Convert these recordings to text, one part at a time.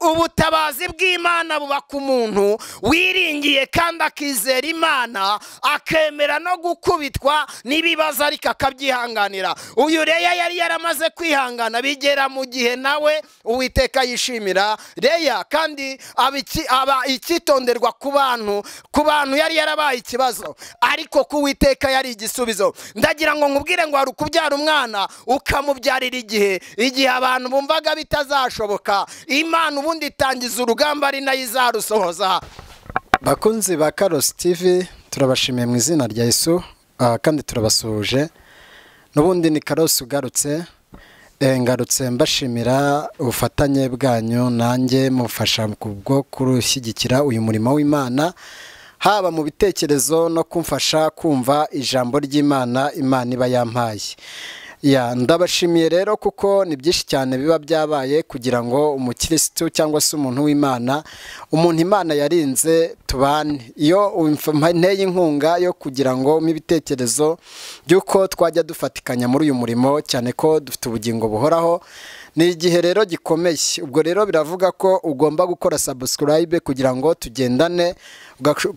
Ubutabazi bw'Imana buba ku muntu wiringiye kandi akizera Imana, akemera no gukubitwa n'ibibazo ariko akabyihanganira. Uyu Leya yari yaramaze kwihangana, bigera mu gihe nawe Uwiteka yishimira Leya, kandi aba icyitonderwa ku bantu yari yarabaye ikibazo, ariko ku Uwiteka yari igisubizo. Ndagira ngo nkubwire ngo hari ukubyara umwana ukamubyarira igihe abantu bumvaga bitazashoboka, Imana ubundi itangiza urugamba ari nayo izarusohoza. Bakunzi ba Karosi TV, turabashimiye mu izina rya Yesu, kandi turabasuhuje. N'ubundi ni Karosi ugarutse, ngarutse mbashimira ubufatanye bwanyu nanjye mufasha kubwo kurushyigikira uyu murimo w'Imana, haba mu bitekerezo no kumfasha kumva ijambo ry'Imana Imana iba yampaye. Ya, ndabashimiye rero kuko ni byinshi cyane biba byabaye kugira ngo umukristo cyangwa se umuntu w'Imana, umuntu Imana yarinze tubane. Iyo nteye inkunga yo kugira ngo ibitekerezo by'uko twajya dufatikanya muri uyu murimo, cyane ko dufite ubugingo buhoraho, ni igihe rero gikomeye. Ubwo rero biravuga ko ugomba gukora subscribe kugira ngo tugendane,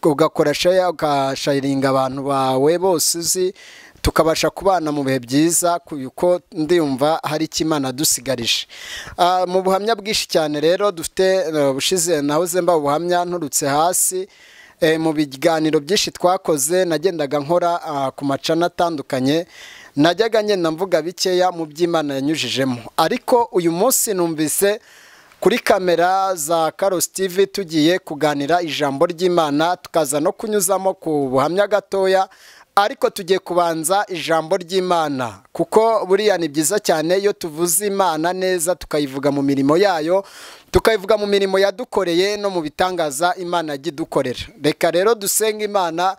ugakora share, ugasharinga abantu bawe bose uzi, tukabasha kubana mu bihe byiza, kuko ndiyumva hari ikimana dusigarije. Mu buhamya bwinshi cyane rero dufite bushize nahoze mba ubuhamya nturutse hasi. Mu biganiro byinshi twakoze nagendaga nkora ku macana atandukanye, najyaga ngenda mvuga bikeya mu by'Imana yanyujijemo, ariko uyu munsi numvise kuri kamera za Karosi TV tugiye kuganira ijambo ry'Imana, tukaza no kunyuzamo ku buhamya gatoya, ariko tugiye kubanza ijambo ry'Imana, kuko buriya ni byiza cyane iyo tuvuze Imana neza, tukayivuga mu mirimo yayo, tukayivuga mu mirimo yadukoreye no mu bitangaza Imana yagidukorera. Reka rero dusenge Imana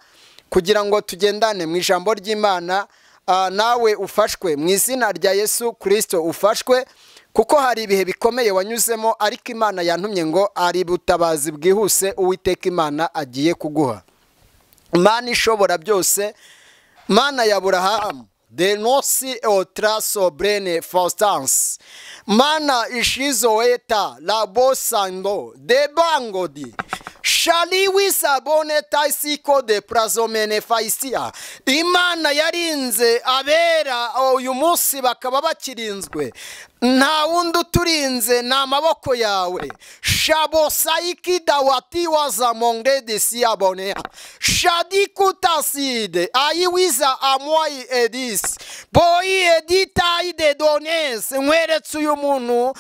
kugira ngo tugendane mu ijambo ry'Imana, nawe ufashwe mu izina rya Yesu Kristo, ufashwe kuko hari ibihe bikomeye wanyuzemo, ariko Imana yantumye ngo ari butabazi bwihuse Uwiteka Imana agiye kuguha. Mana ishobora byose, Mana ya Aburahamu, de nosi otra sobrene faustans, Mana ishizoeta labosando de bangodi shaliwi sabone taisiko de prazomene faisia. Imana yarinze abera uyu munsi bakaba bakirinzwe, nta wundi uturinze ni amaboko yawe. Shabosaiki dawati wazamonge de siabonea shadikutaside ayiwiza amwayi edis boyi editayi de dones. Nkweretse uyu muntu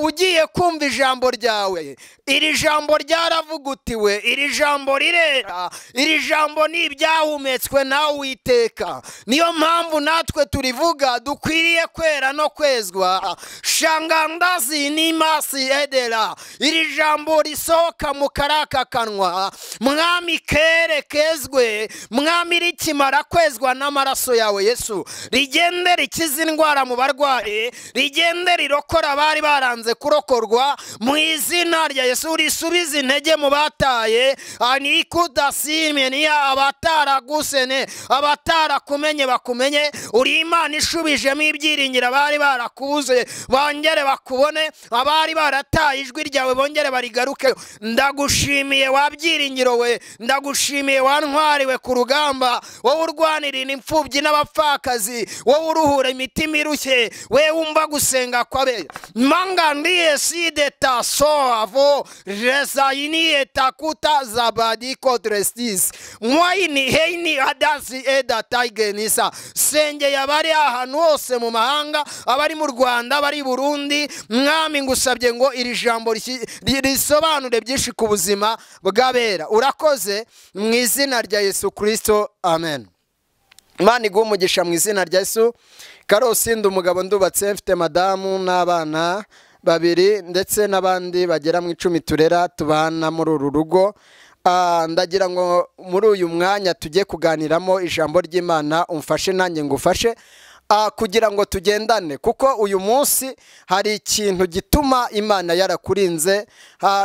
ugiye kumva ijambo ryawe. Iri jambo ryaravugutiwe, iri jambo rirera, iri jambo ni ibyahumetswe nawe Uwiteka. Niyo mpamvu natwe turivuga dukwiriye kwera no kwezwa. Shangandazi ni masi edera. Iri jambo risohoka mu karaka kanwa, Mwami kerekezwe, Mwami rikimara kwezwa n'amaraso yawe Yesu, rigende rikize indwara mu barwayi, rigende rirokora abari baranze kurokorwa mu izina rya Yesu, risubize intege mu bataye anikudasimye, abataragusene, abatarakumenye bakumenye. Uri Imana ishubijemo ibyiringiro abari barakubuze bongere bakubone, abari barataye ijwi ryawe bongere barigaruke. Ndagushimiye wa byiringiro we, ndagushimiye wa ntwariwe ku rugamba, wowe urwanirira imfubyi n'abapfakazi, wowe uruhura imitima irushye, we wumva gusenga kwabe. Mangandiye sideta so avo rezaini etakuta zabadi kodrestis mwaini heini adasi eda taigenisa. Senge yabari ahantu hose mu mahanga, abari mu Rwanda, abari Burundi, Mwami ngusabye ngo iri jambo risobanure byinshi ku buzima bw'abera. Urakoze mu izina rya Yesu Kristo, amen. Imana iguhe umugisha mu izina rya Yesu. Karosi ndi umugabo, ndubatse, mfite madamu n'abana babiri ndetse n'abandi bagera mu 10 turera tubana muri uru rugo. Ndagira ngo muri uyu mwanya tujye kuganiramo ijambo ry'Imana, umfashe nanjye ngufashe kugira ngo tugendane, kuko uyu munsi hari ikintu gituma Imana yarakurinze.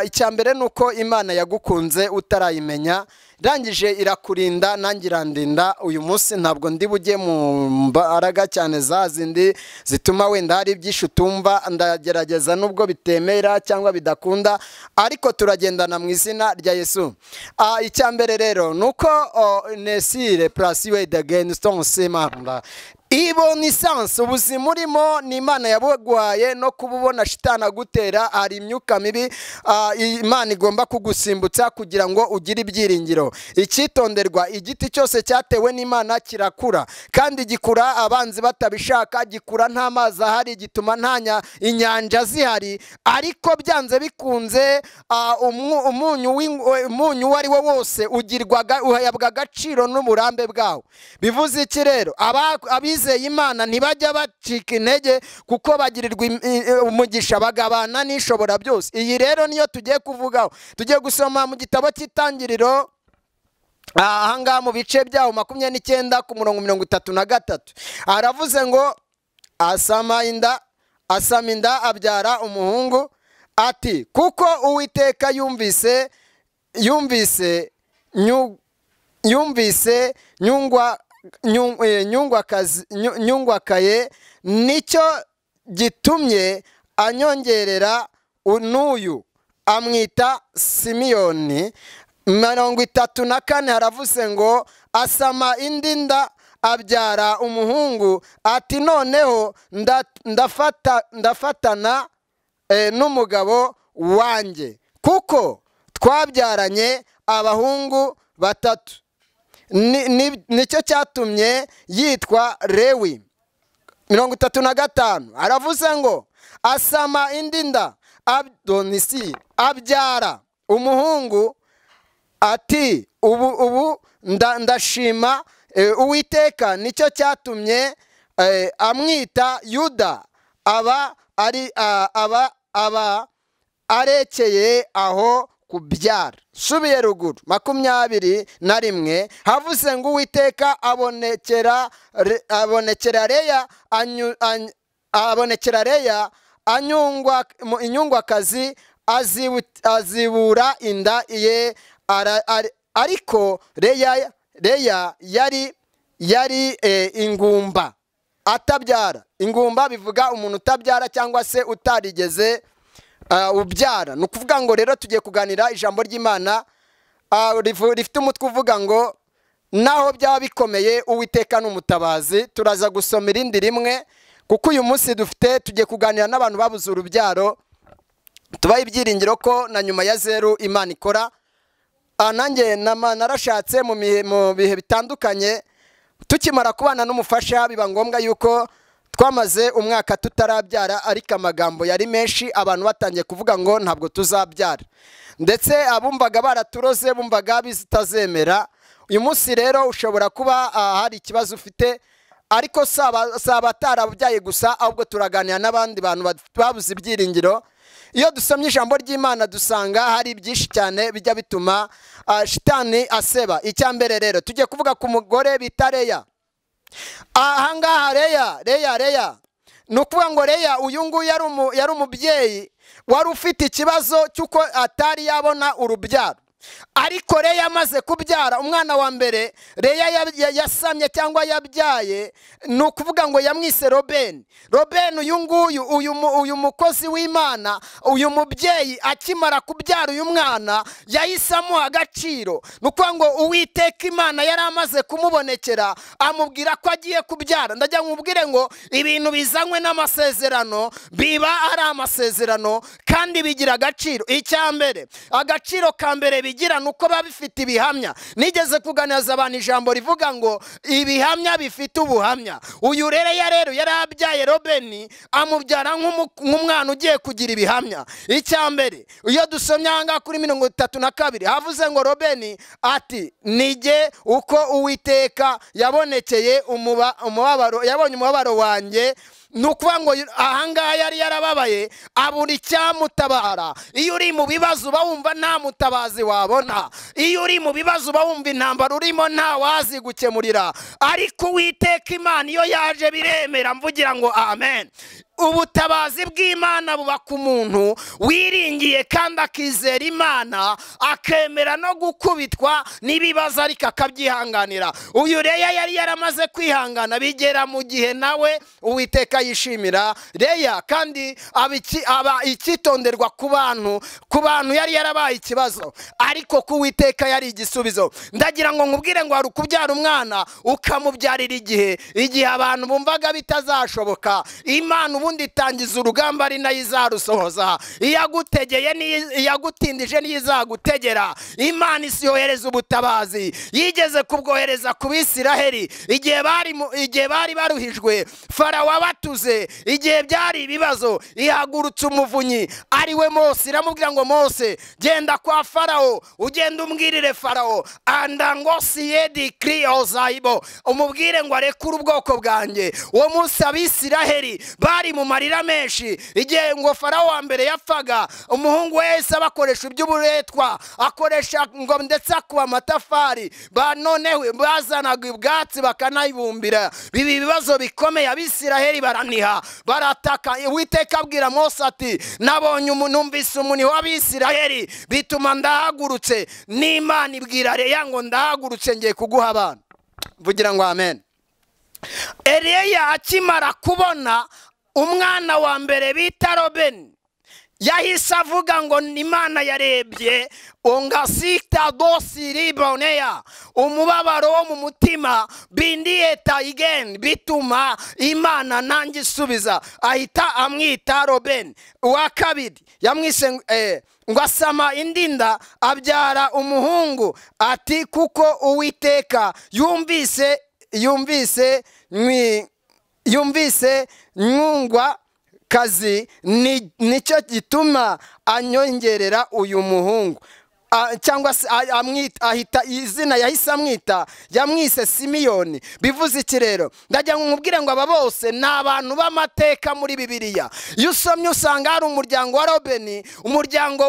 Icya mbere nuko Imana yagukunze utarayimenya, Ndangije irakurinda nanjye irandinda. Uyu munsi ntabwo ndi bujye mu mbaraga cyane za zindi zituma wenda hari byinshi utumva, ndagerageza nubwo bitemera cyangwa bidakunda, ariko turagendana mu izina rya Yesu. Icya mbere rero nuko nesire plasiwe against semanda ibonisansi ubuzima urimo ni Imana yabuguhaye, no kububona shitana gutera hari imyuka mibi, Imana igomba kugusimbutsa kugira ngo ugire ibyiringiro. Icyitonderwa, igiti cyose cyatewe n'Imana kirakura, kandi gikura abanzi batabishaka, gikura nta mazi ahari, gituma nta inyanja zihari, ariko byanze bikunze umunyu uwo ari wo wose ugirwaga uhabwa agaciro n'uburambe bwawo. Bivuze iki rero? Abizeye Imana ntibajya bacika intege kuko bagirirwa umugisha, bagabana n'ishobora byose. Iyi rero niyo tugiye kuvugaho. Tugiye gusoma mu gitabo cy'Itangiriro ahangaha mu bice byaho 29 ku murongo 33. Aravuze ngo asama inda abyara umuhungu, ati kuko Uwiteka yumvise nyungwakaye, nicyo gitumye anyongerera n'uyu, amwita Simiyoni. 34 haravuze ngo asama indi nda abyara umuhungu, ati noneho ndafatana n'umugabo wanjye kuko twabyaranye abahungu batatu. Nicyo cyatumye yitwa Lewi. 35 aravuze ngo asama indi nda Adonisi abyara umuhungu, ati ubu ndashima Uwiteka, nicyo cyatumye amwita Yuda, aba ari aba arekeye aho kubyara. Subiye ruguru 21 havuze ngo Uwiteka abonekera Leya inyungwakazi azibura inda ye, ariko Leya yari ingumba atabyara. Ingumba bivuga umuntu utabyara cyangwa se utarigeze ubyara. Ni ukuvuga ngo rero tugiye kuganira ijambo ry'Imana rifite umutwe uvuga ngo naho byaba bikomeye Uwiteka n'umutabazi. Turaza gusoma irindi rimwe kuko uyu munsi dufite tugiye kuganira n'abantu babuze urubyaro, tubaye ibyiringiro ko na nyuma ya zeru Imana ikora. Nanjye narashatse mu bihe bitandukanye, tukimara kubana n'umufasha biba ngombwa yuko twamaze umwaka tutarabyara, ariko amagambo yari menshi, abantu batangiye kuvuga ngo ntabwo tuzabyara, ndetse abumvaga baraturoze bumvaga bizitazemera. Uyu munsi rero ushobora kuba hari ikibazo ufite, ariko saba atarabyaye gusa, ahubwo turaganira n'abandi bantu babuze ibyiringiro. Iyo dusomye ijambo ry'Imana dusanga hari byinshi cyane bijya bituma shitani aseba. Icya mbere rero tugiye kuvuga ku mugore bita Leya. Ahangaha Leya ni ukuvuga ngo Leya uyu nguyu yari umubyeyi wari ufite ikibazo cy'uko atari yabona urubyaro. Ariko Leya amaze kubyara umwana wa mbere, Leya yasamye cyangwa yabyaye, ni ukuvuga ngo yamwise Robeni. Robeni uyu nguyu, uyu mukozi w'Imana, uyu mubyeyi akimara kubyara uyu mwana yahise amuha agaciro. Ni ukuvuga ngo Uwiteka Imana yari amaze kumubonekera amubwira ko agiye kubyara. Ndajya nkubwire ngo ibintu bizanywe n'amasezerano biba ari amasezerano kandi bigira agaciro. Icya mbere, agaciro ka mbere bigira nuko babifite ibihamya. Nigeze kuganiriza abantu ijambo rivuga ngo ibihamya bifite ubuhamya. Uyu rero yarabyaye Robeni, amubyara nk'umwana ugiye kugira ibihamya. Icya mbere, iyo dusomye aha kuri 32 havuze ngo Robeni ati nige uko Uwiteka yabonekeye umubabaro, yabonye umubabaro wanjye. Ni ukuvuga ngo ahangaha yari yarababaye abura icyamutabara. Iyo uri mu bibazo uba wumva nta mutabazi wabona. Iyo uri mu bibazo uba wumva intambara urimo nta wazi gukemurira, ariko Uwiteka Imana iyo yaje biremera. Mvugira ngo amen. Ubutabazi bw'Imana buba ku muntu wiringiye kandi akizera Imana, akemera no gukubitwa n'ibibazo ariko akabyihanganira. Uyu Leya yari yaramaze kwihangana, bigera mu gihe nawe Uwiteka yishimira Leya, kandi aba icyitonderwa ku bantu yari yarabaye ikibazo, ariko ku Uwiteka yari igisubizo. Ndagira ngo nkubwire ngo hari ukubyara umwana ukamubyarira igihe abantu bumvaga bitazashoboka. Imana ubundi itangiza urugamba ari nayo izarusohoza. Iyagutegeye iyagutindije niyo izagutegera. Imana isiyohereza ubutabazi, yigeze kubwohereza ku Bisiraheli igihe bari baruhijwe, Farawo abatuze, igihe byari ibibazo, ihagurutse umuvunyi ari we Mose, iramubwira ngo Mose genda kwa Farawo ugenda umbwirire Farawo andangosiyedi kriozaibo, umubwire ngo arekure ubwoko bwanjye. Uwo munsi Abisiraheli bari mu marira menshi. Igihe ngo Farawo wa mbere yapfaga, umuhungu wese abakoresha iby'uburetwa, akoresha ngo ndetse akuba amatafari, noneho bazanaga ubwatsi bakanayibumbira. Bibi ibibazo bikomeye, Abisiraheli baraniha barataka. Uwiteka abwira Mose ati nabonye numvise umuniho w'Abisiraheli bituma ndahagurutse. N'Imana ibwira Leya ngo ndahagurutse ngiye kuguha abana. Mvugira ngo amen. Eliya akimara kubona umwana wa mbere bita Robeni, yahise avuga ngo Imana yarebye ongasita dosiriboneya, umubabaro wo mu mutima bindiyeta igen, bituma Imana nanjye isubiza. Ahita amwita Robeni. Uwa kabiri yamwise ngo asama indinda abyara umuhungu, ati kuko Uwiteka yumvise nyungwa kazi, nicyo gituma anyongerera uyu muhungu. Cyangwa se ahita izina yahise amwita, yamwise Simiyoni. Bivuze iki rero? Ndajya nkubwire ngo aba bose ni abantu b'amateka muri Bibiliya. Iyo usomye usanga hari umuryango wa Robeni, umuryango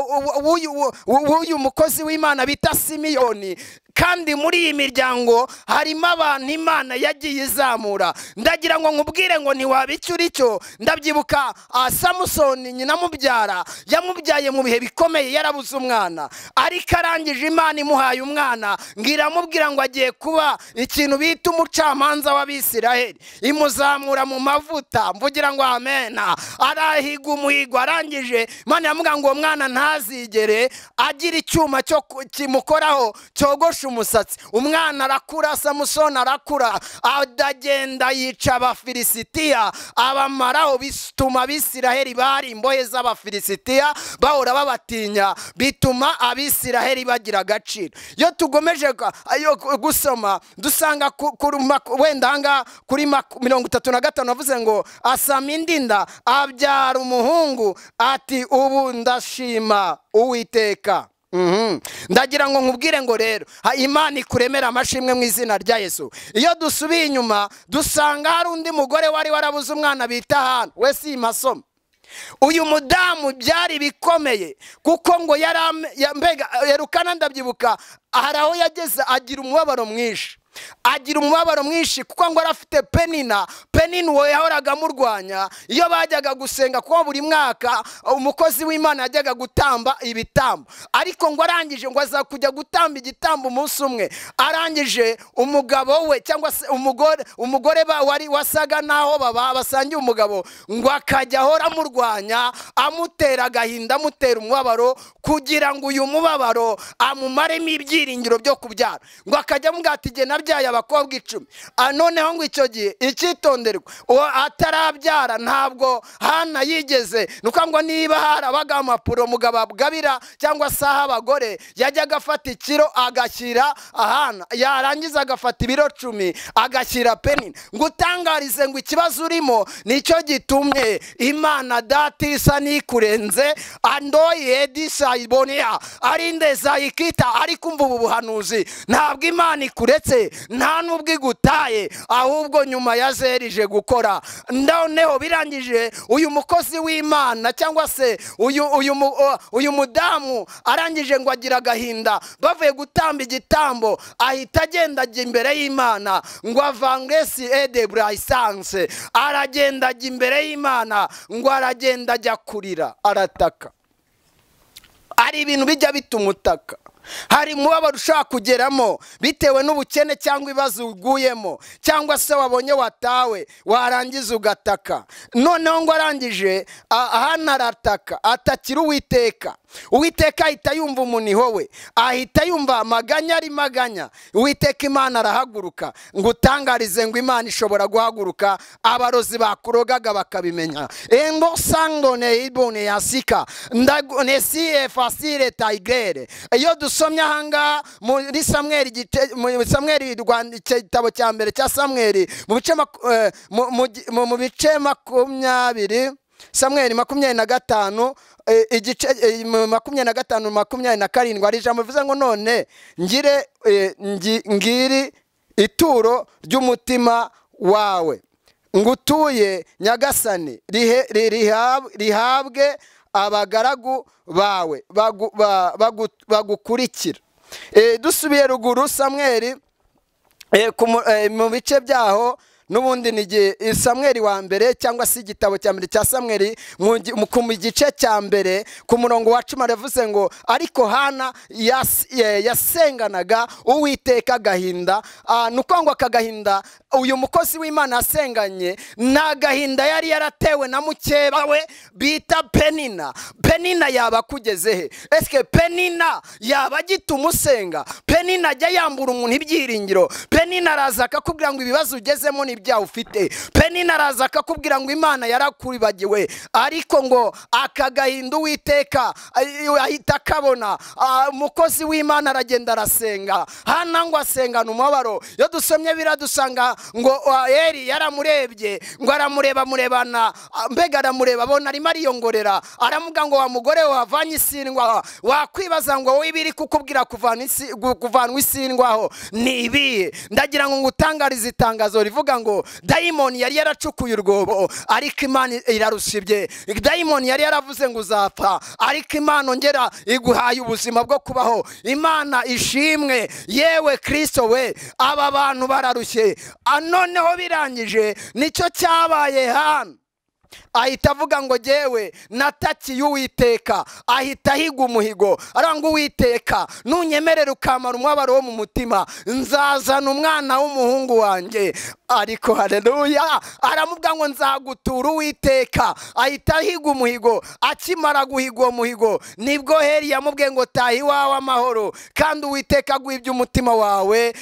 w'uyu mukozi w'Imana bita Simiyoni, kandi muri iyi miryango harimo abantu Imana yagiye izamura. Ndagira ngo nkubwire ngo ntiwaba icyo uri cyo. Ndabyibuka Samusoni nyina mubyara yamubyaye mu bihe bikomeye, yarabuze umwana, ariko arangije Imana imuhaye umwana, ngira amubwira ngo agiye kuba ikintu bita umucamanza w'Abisiraheli, imuzamura mu mavuta. Mvugira ngo amen. Arahiga umuhigo, arangije Imana yamubwira ngo uwo mwana ntazigere agira icyuma cyo kimukoraho cyogosha umusatsi. Umwana arakura, Samusoni arakura, adagenda yica Abafilisitiya abamaraho, bituma Abisiraheli bari imbohe z'Abafilisitiya bahora babatinya, bituma Abisiraheli bagira agaciro. Iyo tugomeje gusoma dusanga wenda hanga kuri 35 avuze ngo asama indinda abyara umuhungu, ati ubu ndashima Uwiteka. Ndagira ngo nkubwire ngo rero Imana ikuremera amashimwe mu izina rya Yesu. Iyo dusubiye inyuma dusanga hari undi mugore wari warabuze umwana bita Hana, we si masomo. Uyu mudamu byari bikomeye kuko ngo mbega Elukana ndabyibuka hari aho yageze agira umubabaro mwinshi, agira umubabaro mwinshi kuko ngo arafite Penina. Penina uwo yahoraga amurwanya iyo bajyaga gusenga, kuko buri mwaka umukozi w'Imana yajyaga gutamba ibitambo, ariko ngo arangije ngo aza kujya gutamba igitambo umunsi umwe, arangije umugabo we cyangwa se umugore wari wasaga naho baba basangiye umugabo, ngo akajya ahora amurwanya amutera agahinda, amutera umubabaro, kugira ngo uyu mubabaro amumaremo ibyiringiro byo kubyara. Ngo akajya amubwira ati jye nabyaye abakobwa 10. Noneho ngo icyo gihe icyitonderwa uwo atarabyara ntabwo Hana yigeze, nuko ngo niba harabaga amapuro mugabo abwabira cyangwa saha abagore, yajyaga afata ikiro agashyira Hana, yarangiza agafata ibiro 10 agashyira Penina. Ngo utangarize ngo ikibazo urimo nicyo gitumye Imana data isa nikurenze andoye edisayibonia arinde zayikita. Ariko umva ubu buhanuzi, ntabwo Imana ikuretse, igusize, nta nubwo igutaye, ahubwo nyuma ya zerije gukora. Noneho birangije uyu mukozi w'Imana cyangwa se uyu mudamu arangije ngo agira agahinda, bavuye gutamba igitambo ahita agenda ajya imbere y'Imana ngo avangesi ede braisanse, aragenda ajya imbere y'Imana ngo aragenda ajya kurira, arataka. Hari ibintu bijya bituma utaka, hari umubabaro ushaka kugeramo bitewe n'ubukene cyangwa ibibazo uguyemo cyangwa se wabonye watawe, warangiza ugataka. Noneho ngo arangije ahana arataka, atakira Uwiteka. Uwiteka ahita yumva umuniho we, ahita yumva amaganya ari maganya. Uwiteka Imana arahaguruka, ngo utangarize ngo Imana ishobora guhaguruka abarozi bakurogaga bakabimenya. Engo sangone ibone yasika ndagonesi facile taigere. Iyo dusomye ahanga muri Samweli, muri Samweli igitabo cya mbere cya Samweli mu bice mu bice 20, Samweli 25 igice 25 27, ari ijambo bivuze ngo none ngire ngiri ituro ry'umutima wawe ngutuye Nyagasani, rihabwe abagaragu bawe bagukurikira. Dusubiye ruguru Samweli mu bice byaho nubundi ni Samweli wa mbere cyangwa se igitabo cya mbere cya Samweli mu gice cya mbere ku murongo wa 10 aravuze ngo ariko Hana yasenganaga Uwiteka agahinda. Nuko ngo akagahinda uyu mukozi w'Imana asenganye nagahinda yari yaratewe na mukeba we bita Penina. Penina yaba kugeze he? Eske Penina yaba agitumusenga? Penina ajya yambura umuntu ibyiringiro. Penina araza akakubwira ngo ibibazo ugezemo ni ibyaha ufite. Penina araza akakubwira ngo Imana yarakuribagiwe, ariko ngo akagahinda Uwiteka ahita akabona. Umukozi w'Imana aragenda arasenga. Hana ngo asengana umubabaro. Iyo dusomye biradusanga ngo Eli yaramurebye, ngo aramureba murebana, mbega aramureba abona arimo ariyongorera, aramuga ngo wa mugore wavanye isindwa. Wakwibaza ngo wowe ibiri kukubwira kuvanwa isindwaho ni ibihe? Ndagira ngo ngutangarize itangazo rivuga ngo dayimoni yari yaracukuye urwobo, ariko Imana irarusibye. Dayimoni yari yaravuze ngo uzapfa, ariko Imana ongera iguhaye ubuzima bwo kubaho. Imana ishimwe. Yewe Kristo we, aba bantu bararushye. Noneho birangije nicyo cyabaye hano. Ahita avuga ngo jewe natakiye Uwiteka, ahita ahiga umuhigo aranga Uwiteka, nunyemerera ukamara umubabaro wo mu mutima nzazana umwana w'umuhungu wanjye. Ariko haleluya, aramubwira ngo nzagutura Uwiteka. Ahita ahiga umuhigo. Akimara guhiga uwo muhigo nibwo Heli yamubwiye ngo taha iwawe amahoro, kandi Uwiteka aguha iby'umutima wawe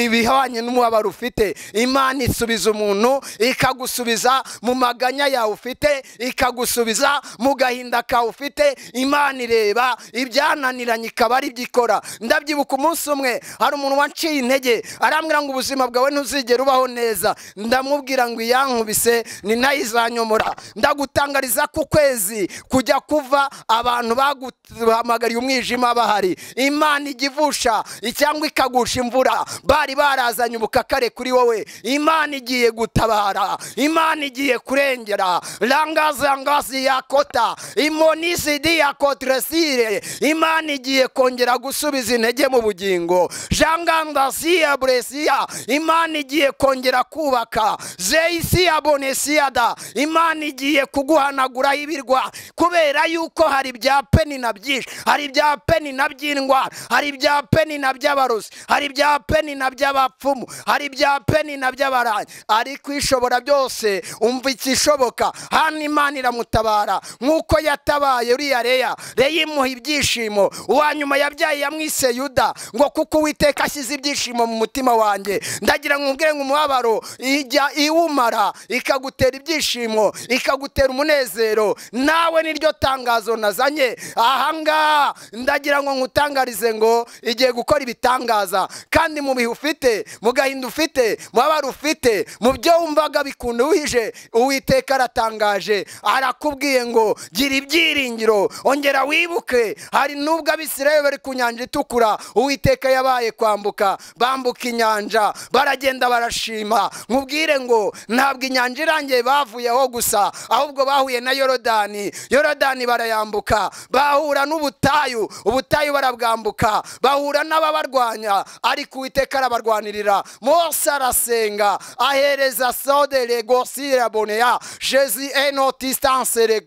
bihwanye n'umubabaro ufite. Imana isubiza umuntu, ikagusubiza mu maganya yawe ufite, ikagusubiza mu gahinda kawe ufite. Imana ireba ibyananiranye ikaba ari byikora. Ndabyibuka umunsi umwe hari umuntu wanciye intege arambwira ngo ubuzima bwawe ntuzigera ubaho neza. Ndamubwira ngo iyankubise ni nayo izanyomora. Ndagutangariza ku kwezi kujya kuva abantu baguhamagariye umwijima bahari, Imana igivusha cyangwa ikagusha imvura bari barazanye ubukakare kuri wowe. Imana igiye gutabara, Imana igiye kurengera. Langazangazi yakota imonisi yakotresire. Imana igiye kongera gusubiza intege mu bugingo. Jangandasiya bresia. Imana igiye kongera kubaka. Zeisiya bonesiada. Imana igiye kuguhanagura ibirwa, kubera yuko hari ibya Penina byinshi, hari ibya Penina by'indwara, hari ibya Penina by'abarozi, hari ibya Penina by'abapfumu, hari ibya Penina by'abaranyi. Ariko ishobora byose, umva ikishoboka. Hano Imana iramutabara nkuko yatabaye uriya Leya. Leya imuha ibyishimo. Uwa nyuma yabyaye yamwise Yuda, ngo kuko Uwiteka ashyize ibyishimo mu mutima wanjye. Ndagira ngo ubwire ngo umubabaro ijya iwumara ikagutera ibyishimo, ikagutera umunezero. Nawe niryo tangazo nazanye ahangaha. Ndagira ngo nkutangarize ngo igiye gukora ibitangaza, kandi mu bihe ufite, mu gahinda ufite, mu mubabaro ufite, mu byo wumvaga bikunduhije, Uwiteka aratangaza. Aragutangaje, arakubwiye ngo gira ibyiringiro, ongera wibuke. Hari nubwo Abisirayeli bari ku nyanja itukura, Uwiteka yabaye kwambuka, bambuka inyanja baragenda barashima. Nkubwire ngo ntabwo inyanja irangiye bavuyeho gusa, ahubwo bahuye na Yorodani, Yorodani barayambuka, bahura n'ubutayu, ubutayu barabwambuka, bahura n'ababarwanya, ariko Uwiteka arabarwanirira. Mose arasenga ahereza sode legosira bonea Jésus est notre distance le.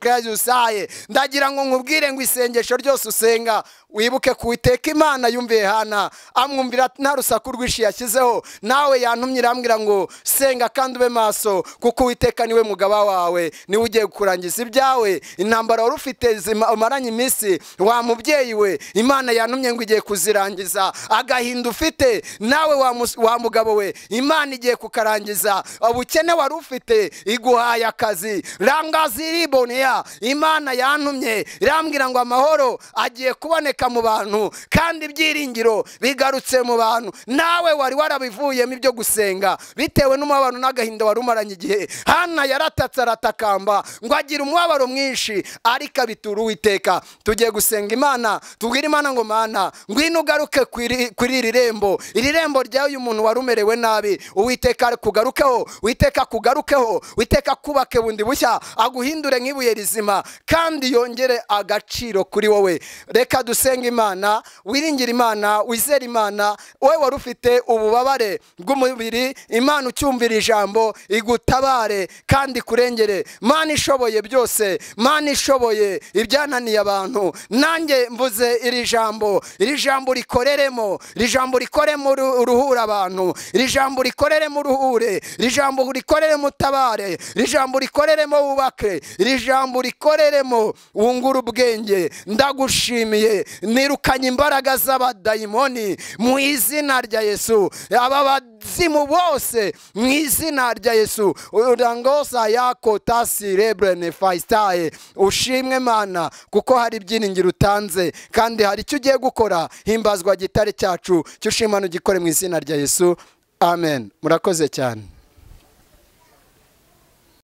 Ndagira ngo nkubwire ngo isengesho ryose usenga wibuke kuwiteka Imana yumviye Hana, amwumvira nta rusaku rwinshi yashyizeho. Nawe yantumye irambwira ngo senga kandi ube maso, kuko Uwiteka niwe mugaba wawe, niwe ugiye kurangiza ibyawe. Intambara wari ufite umaranye iminsi wa mubyeyi we, Imana yantumye ngo igiye kuzirangiza. Agahinda ufite nawe wa mugabo we, Imana igiye kukarangiza. Ubukene wari ufite iguhaye akazi. Rangaziribonea, Imana yantumye irambwira ngo amahoro agiye kuboneka mu bantu, kandi ibyiringiro bigarutse mu bantu. Nawe wari warabivuyemo ibyo gusenga bitewe n'umubabaro n'agahinda wari umaranye igihe. Hana yaratatse aratakamba ngo agira umubabaro mwinshi, ariko abitura Uwiteka. Tugiye gusenga Imana, tubwire Imana ngo Mana ngwino ugaruke kuri iri rembo, iri rembo rya uyu muntu wari umerewe nabi. Uwiteka kugarukeho, Uwiteka kugarukeho, Uwiteka kubake bundi bushya, aguhindure nk'ibuye rizima, kandi yongere agaciro kuri wowe. Reka dusenge Imana, wiringire Imana, wizere Imana. Wowe wari ufite ububabare bw'umubiri, Imana ucyumvira ijambo igutabare kandi kurengere. Mana ishoboye byose, Mana ishoboye ibyananiye abantu, nanjye mvuze iri jambo, iri jambo rikoreremo, iri jambo rikoremo uruhura abantu, iri jambo rikoreremo uruhure, iri jambo rikoreremo utabare, iri jambo rikoreremo wubake, iri jambo rikoreremo wungure ubwenge. Ndagushimiye, nirukanye imbaraga z'abadayimoni mu izina rya Yesu, aba bazimu bose mu izina rya Yesu. Urangosa yako tasirebrene faistaye. Ushimwe Mana, kuko hari ibyiringiro utanze kandi hari icyo ugiye gukora. Himbazwa gitare cyacu, cyo ushimana ugikore mu izina rya Yesu. Amen. Murakoze cyane.